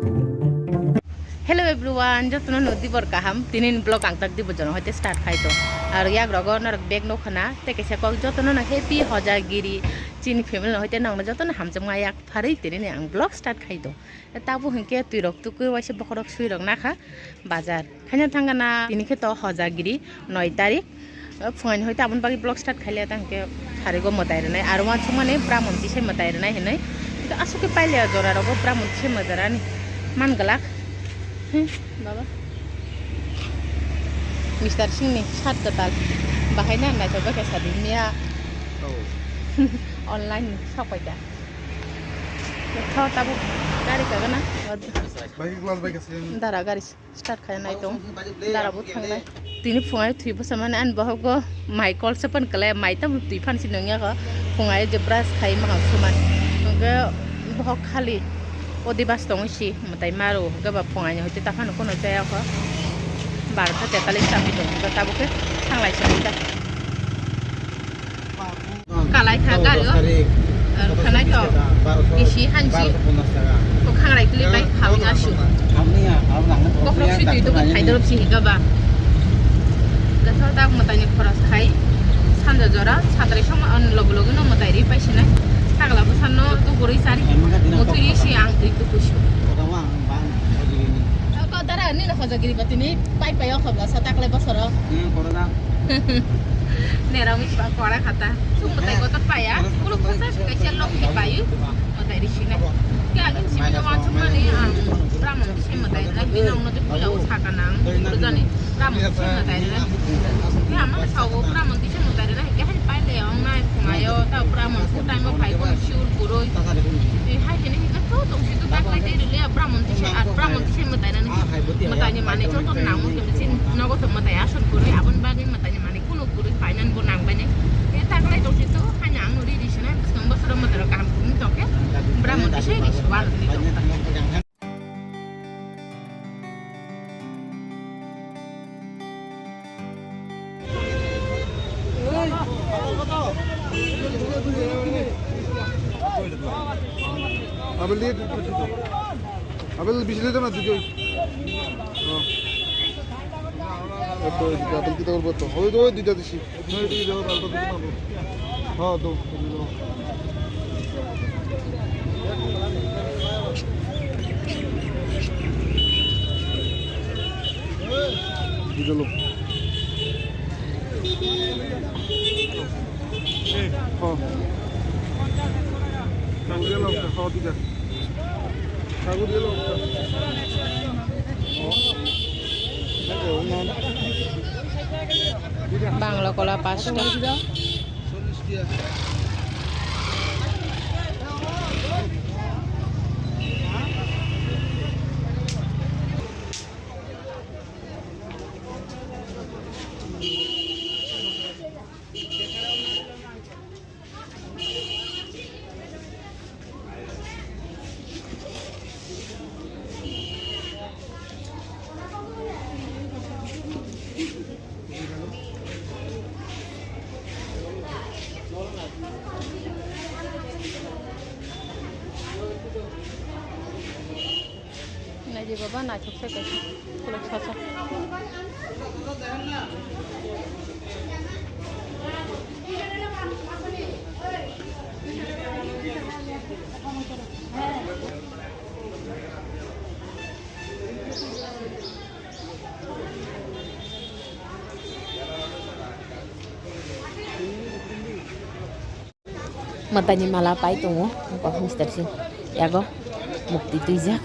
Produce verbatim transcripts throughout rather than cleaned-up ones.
Hello everyone, jotono no dibor kaham. Tini ni vlog ang tak dibo jono hoite start khai to. Ar yak rogo norok bag no khana, te kaisa kok jotono no happy Hojagiri. Chini family no hoite nang jotono hamjak ma yak pharwi tini ni ang vlog start khai to. Tabuk hinkhe twi rok tukui waisa bokhorok sui rok nakha bazar. Khaina thangana tini khe to Hojagiri noi tarik. Phungaini hoite aboni bagwi vlog start khaile ta hinkhe sarigo mwtai rwnai. Aro uansukmani bramon tise mwtai rwnai hinwi. Hinkhe aswk khe pailiya jora rogo bramon tise mwtai rani. Man glak. Hmm, baba. Mister Singh ni shirt kwtal. Bahai na naithok khe sadi miya. Online ni sok paida. Tho tabuk gari kagana. Bai glass bai kasin. Dara gari start khai nai tong. Dara bo thangnai. Tini phungai thwi bwsa mani ani bohok go mai kol se pan kle mai tam twi phan si nungya go. Phungai je brush khai ma suman. Hingke bohok khali odi bas tong si mwtai maro hingke ba phungai ni hoite ta phano kono chaya go. Bar kha te kali chami tong hingke tabuk ke thanglai se nai ta. Kalai kha gari o. Khanai to. Isi hansi. Ko khangrai kli bai khawing asu. Kokrok si tui tuku thai dorop si higa ba. Gathor tak mwtai ni khoros khai. Sanja jora satrai song an logo logo no mwtai ri pai sinai. Sagla bwsa no tu gurui sari. Mutui ri si ang tui tuku su. Ko dara ni no Hojagiri ba tini pai pai o khobla sa takle bosoro. Nera mi ba kora khata. Sung mwtai kotor paya. Puro khasa kaisa lok di payu. Mwtai ri sinai. Ke agin simi no wansuk mani ang bramon se mwtai na bini ang no je puya o saka nang. Puro jani bramon se mwtai na. Ke ama sa o bramon se mwtai na. Ke hai pai le ang nai phungayo ta bramon se tai mo pai ko siul puroi. Hai hini hini to tong si to tak lai te ri le bramon se ar bramon se mwtai na. Mwtai ni mane to to nang mo ke sin nogo to mwtai asur puroi abon bagwi mwtai ni mane. Kuno guri finance bo nang bani. Te taklai tong si to, hanya ang ri ri sina, skang bosoro motoro kaham kung tong ke. Bra mo tisai ri sual ni tong. Abel lihat. Abel bijli dona dujoi. Oh. Eto, abel kita korbo to. Oi, oi, duita disi. Oi, duita, abel to disi. Ha, do. Duita lo. Ha. Duita lo, ha, duita. Bangla kola pasta. Naidi baba, naithok se kaisa. Khuluk sacha. Mwtaini mala pai tongo, mister Singh yago mukti twijak.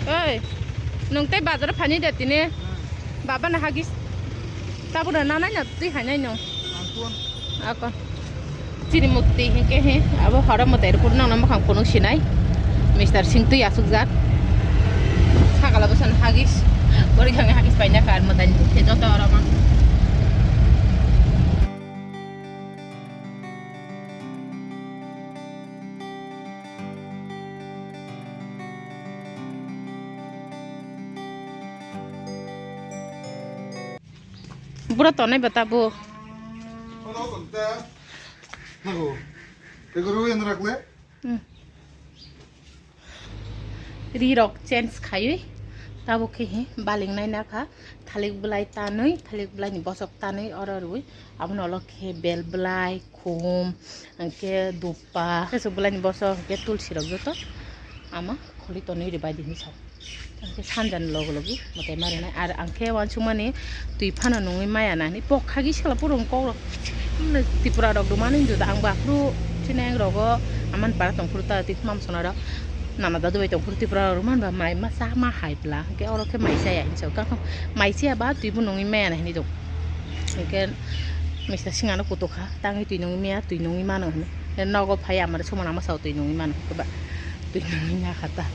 Oi, nwng tei bazar phani de tini? Baba na hagis. Tabuk na nanai na twi hainai nwng. Ako. Chini mukti hinkhe he, abo horo mwtai rok phuru nangno mwkhang phunuk sinai. Mister Singtwi asukjak. Sakala bwsano hagis. Pori thangwi hagis paina kar mwtai ni mukti joto oro ma. Bura tonai bata bo. Nago. Ego ro yan rakle. Hmm. Ri rok change khaiwi tabuk khe he baling nai nakha, thalik bwlai tanwi, thalik bwlai ni bosok tanwi oro rwi, abono ulo khe bel bwlai, khum, hwnkhe dupha, khe swk bwlai ni bosok, hwnkhe tulsi rok joto ama kholi tonwi rwbai di hinwi sa. Ang khe sanjani logo logi mwtai ma rwnai. Ar ang khe uansukmani twi phano nungwi maya na hinwi pok khagi sala puro wng kok rok. Tripura rok rwmani hindu da ang bo aphuru chini ang rogo amani para tong phuru ta twi mam sona rok nana dadu bai tong phuru Tripura rok rwmani ba mai ma cha ma hai bla. Hwnkhe oro khe mai chaya hinwi sa kha mai chaya ba twi bo nungwi maya na hinwi tong. Hwnkhe Mister Singh ano kutuk kha tangwi twi nungwi maya twi nungwi mano hinwi. Nogo phai amare sumana ma sao twi nungwi mano khe ba. Twi nungwi ya kha ta.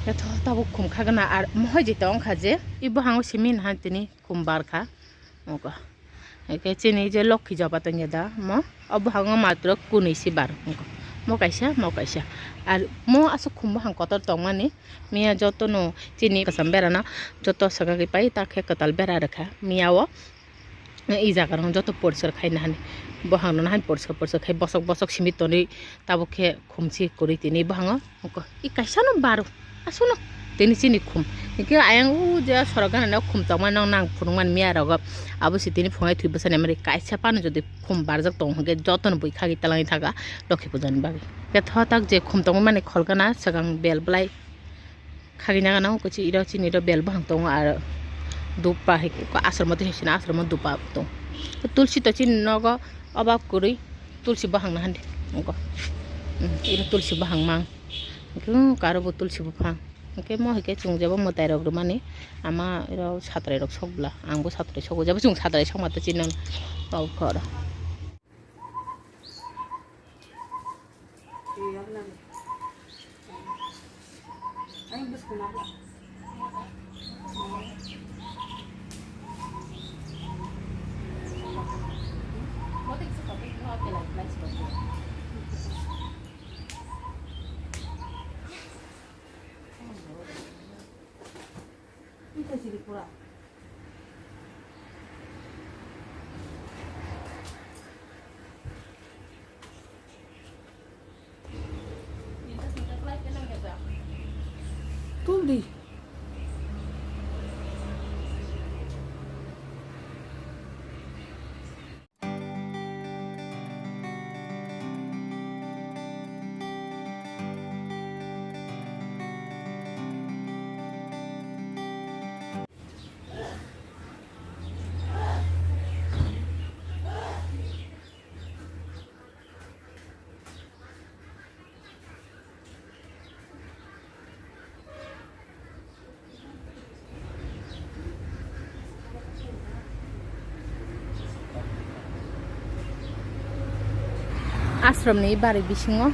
Etho tabuk khum kha gana ar mohai je tong kha je. I buhango simi nahan tini khum bar kha. Ogo. Eke chini je lokhi joba tong ya da mo. O buhango matro kunui si bar. Ogo. Mo kaisa, mo kaisa. Ar mo asuk khum buhang kotor tong mani. Miya joto no chini kasam bera no joto saka ki pai ta khe kwtal bera rwkha. Miya o. I jaga rok joto poriskar khai nahani, bohang no nahani poriskar poriskar khai bosok bosok simi tonwi tabuk khe khumsi kwrwi tini bohango i kaisa no baro aswk no tini chini khum hinkhe ayang o je sorok gana no khum tongma no nang phunukmani miya rogo abo se tini phunai thwi bwsani amari kaisa phano jodi khum barjak tongo hinkhe joto no bui khagwi talangwi thaga lokhi puja ni bagwi. Khe thotak je khum tongmani khol gana swkang bel bwlai. Khagina gana o kuchi iro chini iro bel buhang tongo ar dupha hai asromo tei sini asromo dupha tongo. Tulsi to chini nogo obak kwrwi tulsi buhang na handi ongko. Hmm, iro tulsi buhang mang. Hwnkhe karo bo tulsi buphang. Hwnkhe mo hai khe chwng jebo mwtai rok rwmani ama iro satrai rok sok bwla. Ang bo satrai sogo jebo chwng satrai sokma to chini rok khoro. Tul di. Ashram ni bari bisingo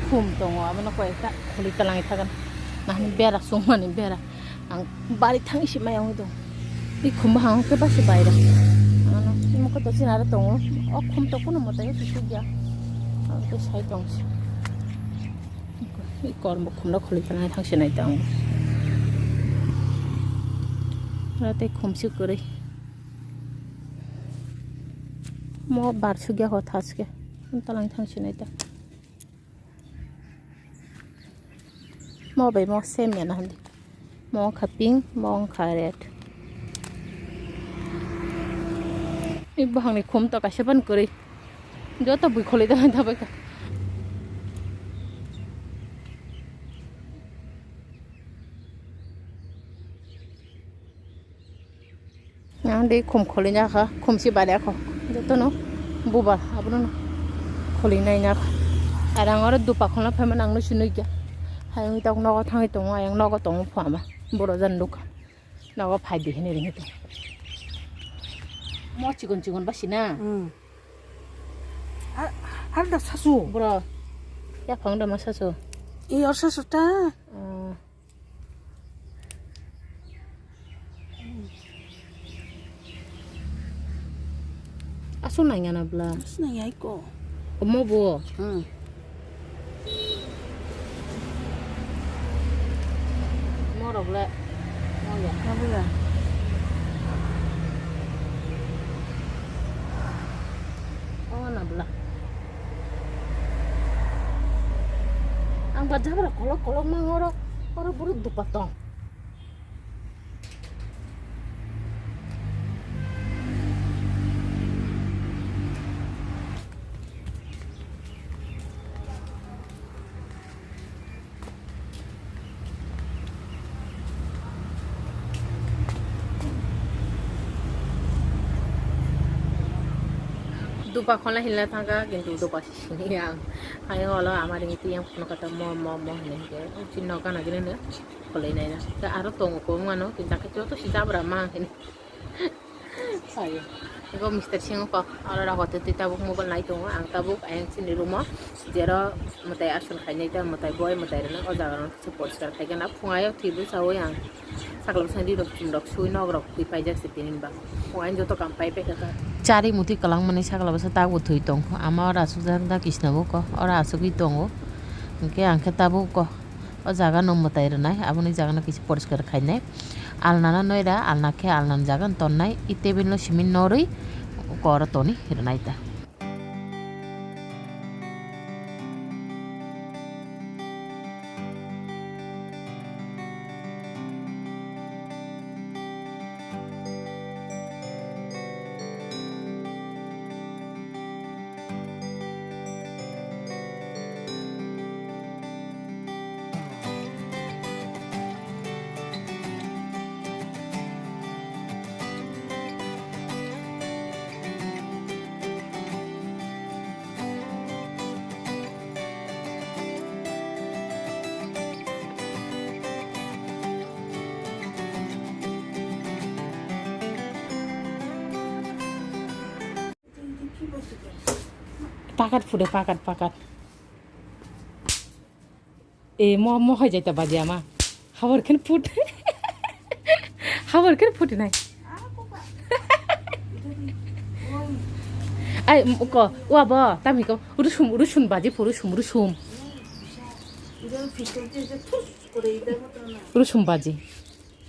khum tongo, abono koi ekta khuli twlangwi thagan. Nahani bera sungmani bera. Ang bari thangwi se maya wngwi tongo. I khum bahang khe basi baira. Ano imo khe to chini aro tongo. O khum to kuno mwtai o kisuk ya. Ang khe sai tong se. I kormo khumno kholi kana thang se nai tongo. Aro tei khum se kwrwi. Mo bar sugya ho thaske. Talang thang se nai ta. Mo bai mo same ya na handi. Mo wngkha pink, mo wngkha red. I buhangni khum to kaisa ban kwrwi. Joto bui kholi da da bai ka. Ang de khum kholi nya kha, khum si bari akho. Joto no bubar abono no kholi nai nya kha. Ar ang oro dupa khona phaima nang no sinui kya. Hayung tok nogo thangwi tongo, ayang nogo tongo phama. Boro jan dukha. Nogo phai di hini ring hito. Mo chikon chikon basi na. Hmm. Ar, ar da sasu. Bro. Ya phang da ma sasu. I or sasu ta. Oh. Aswk nangya na bla? Aswk nangya iko. Omo bo? Hmm. Morok le. Nangya. Nangya. Oh, na bla. Ang ba jabra kolok kolok mang oro, oro buru dupa tong. Dupa khwlai hinla thangkha, kintu dupa sini ang. Ayang olo amari tiyang phone kata mo, mo, mo hinwi hwnkhe. Chini nok gana gini no khwlai naina. Khe aro tongo kobangma no, kintu khe joto si jabra mang hinwi. Sayo. Ego mister Singh ko, aro rago twi twi tabuk mobile nai tongo. Ang tabuk ayang chini room o, jero mwtai ason khainai ta, mwtai boi, mwtai rwna o jaga rok se poriskar khai gana. Phungai o thwi bwsa oi ang sakla bwsani rok chum rok sui nok rok twi paijak se tini ba. Phungai joto kam pai pai kha ta. Chari muti kwlangmani sakla bwsa tabuk thwi tong. Ama ora asuk jak da kisna bo ko, ora asugwi tongo. Hwnkhe ang khe tabuk ko. O jaga no mwtai rwnai, aboni jaga no kisa poriskar khainai. Alna no noira, alna khe alna ni jaga no tonnai, i table no simi norwi koro toni rwnai ta. Pakat phude, pakat, pakat. E, mo, mo hai jaita baji ama. Habar khen phut. Habar khen phut nai. Ai, m-, ko, wa bo, tam hi ko, rusum, rusum baji phu, rusum, rusum. Rusum baji.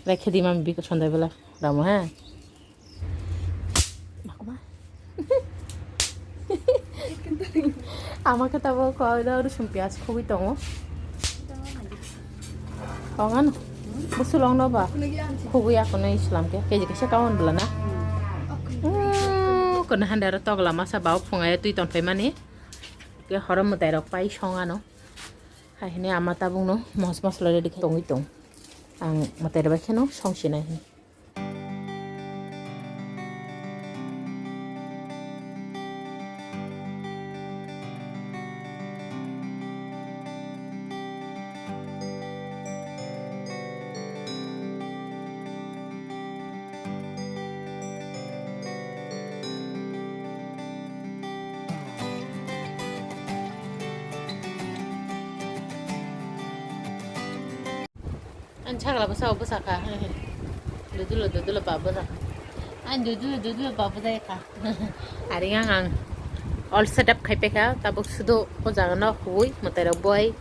Rekhe di mami biko sonda bela, ramo, ha? Ama khe tabuk koi do rusum piyaj khugui tongo. Tongan? Busulong no ba? Khugui akono islam khe. Keji kaisa kawan bwla na? Hmm, kono hande aro togla masa bao phungai twi tongphai mani. Ke horom mwtai rok pai song ano. Hai hini ama tabuk no mos mosla ready khe tongwi tong. Ang mwtai rok bai kheno song sinai hini. Ani sagla bwsa o bwsa kha. Dudulo, dudulo ba bwsa kha. Ani dudulo, dudulo ba bwsa kha. Ari ang ang all setup khai paikha, tabuk sudu o jaga no huwi mwtai rok boi.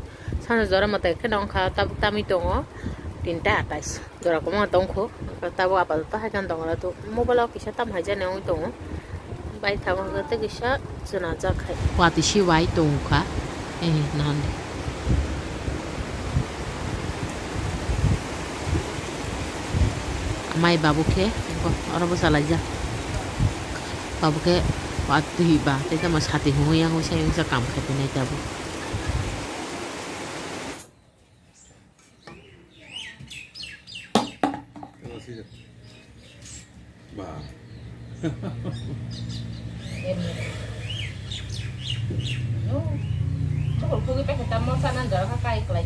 Sana jora mwtai khe nong kha, tabuk tamwi tongo tinta atais. Jora kwbangma tongkho, tabuk apatoto hai jani tongo, mobile o kisa tam hai jani wngwi tongo. Bai thango hwnkhe tei kisa chwna jak hai. Watwi se wai tongkha. Eh, nahande. Amai babu khe oro bwsa laijak. Babu khe watwi ba tei tamo sati hwnwi yang wngsa wngsa kam khai tongnai tabuk. Ba. Chukul khugui paikha ta mosa nang jora kha kai kwlai.